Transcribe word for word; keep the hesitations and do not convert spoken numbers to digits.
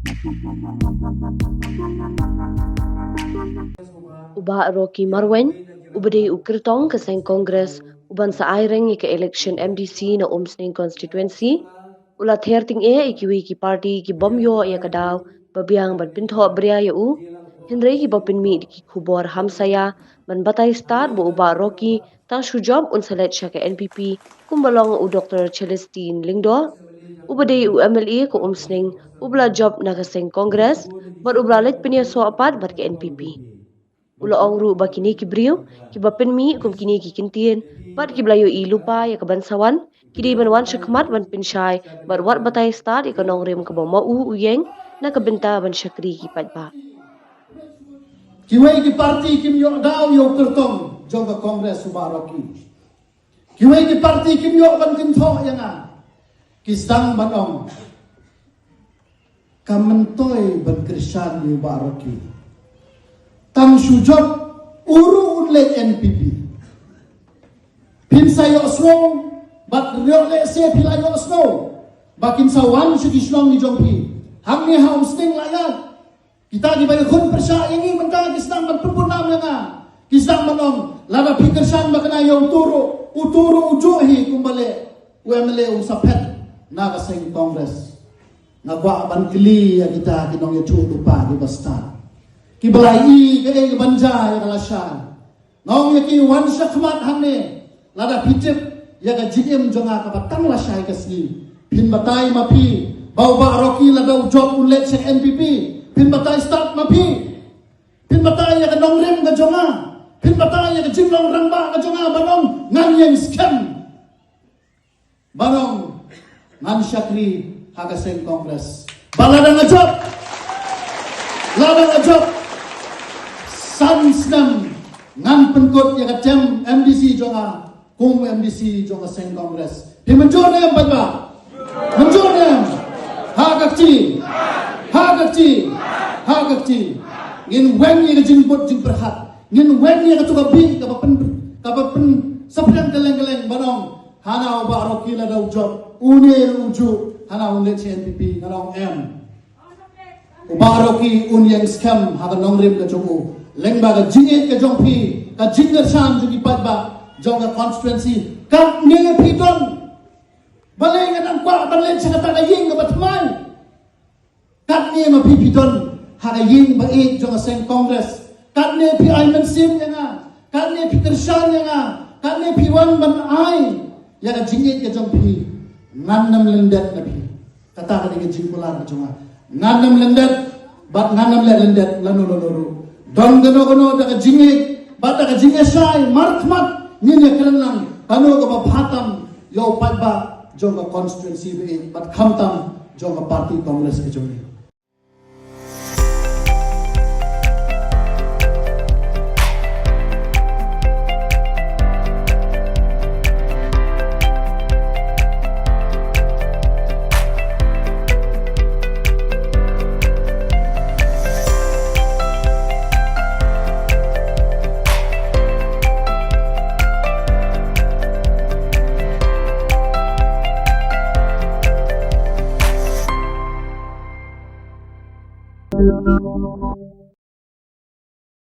U Bah Rocky Marwein, uba dei u kyrtong ka seng Congress, uban sa aireng ïa ka election M D C na Umsning constituency, u la ther tyngeh ïa kiwei ki party ki bym ïoh ïa ka daw ba biang ban pynthoh bria ïa u, hynrei kiba pynmih da ki khubor hamsaia ban batai stad ba u Bah Rocky tang shu jop un sa leit sha ka N P P, kumba long u Doktor Celestine Lyngdoh, uba dei u M L A ka Umsning, uba la jop na ka seng Congress, bad uba la leit pynïasoh pat bad ka N P P. U la ong ruh ba kine ki briew kiba pynmih kum kine ki kyntien bad kiba la ïohi lypa ïa ka ban sa wan, ki dei ban wan shakhmat ban pynshai bad wat batai stad ïa ka nongrim kaba ma u u ïeng na ka bynta ban shakri ki paidbah. Kiwei ki party kim ïoh daw ïa u kyrtong jong ka Congress u Bah Rocky. Kiwei ki party kim ïoh ban kynthoh ïa nga. Ki sdang ban ong, kam myntoi ban kyrshan ïa u Bah Rocky. Tang shu jop u ruh un leit N P P. Phin sa ïohsngew, bad ïoh lehse phi la ïohsngew ba kin sa wan sha ki shnong ki jong phi. Hangne ha Umsning la ïaid. Kita kiba ïakhun pyrshah ïa ngi mynta ki sdang ban pynbun nam ïa nga. Ki sdang ban ong, lada phi kyrshan ba kane ïa utu ruh, utu ruh u juh hi kumba leh u M L A u sa phet na ka seng Congress. Nga kwah ban kylli ïa kita ki nongïathuhlypa kiba stad, kiba la ïohi kaei kaban jia ïa ka lashai. Nga ong ïa ki, wan shakhmat hangne, lada phi tip ïa ka jingim jong nga kaba tang lashai ka sngi, phin batai ma phi ba u Bah Rocky lada u jop un leit sha N P P. Phin batai stad ma phi. Phin batai ïa ka nongrim ka jong nga. Phin batai ïa ka jinglong rangbah ka jong nga, ban ong ngan ïeng skhem. Ban ong ngan shakri ha ka seng Congress. Ba lada nga jop, lada nga jop san snem, ngan pynkut ïa ka term M D C jong nga kum M D C jong ka seng Congress. Phi mynjur ne em paidbah? Mynjur ne em? Ha ka kti, ha ka kti, ha ka kti. Ngin weng ïa ka jingbud jingpyrkhat. Ngin weng ïa katu ka bih kaba pyn, kaba pynsaphriang kylleng kylleng, ban ong hana u Bah Rocky lada u jop, une u juh, hana un leit sha N P P. Ngan ong em. U Bah Rocky un ïeng skhem ha ka nongrim ka jong u. Lyngba ka jingïeit ka jong phi, ka jingkyrshan jong ki paidbah jong ka constituency, katne phi don. Balei nga nang kwah ban leit sha kata ka ïing kaba thymmai? Katne ma phi phi don ha ka ïing ba ïeit jong ka seng Congress. Katne phi ai mynsiem ïa nga. Katne phi kyrshan ïa nga. Katne phi wan ban ai ïa ka jingïeit ka jong phi. Ngan ym lyndet na phi. Kata ka dei ka jingkular ka jong nga. Ngan ym lyndet bad ngan ym leh lyndet lano lano ruh. Don kano kano da ka jingïeit bad da ka jingïashai markhmat, ngin ïakren lang kano kaba bha tam ïa u paidbah jong ka constituency ba ïeit bad khamtam jong ka party Congress ka jong ngi.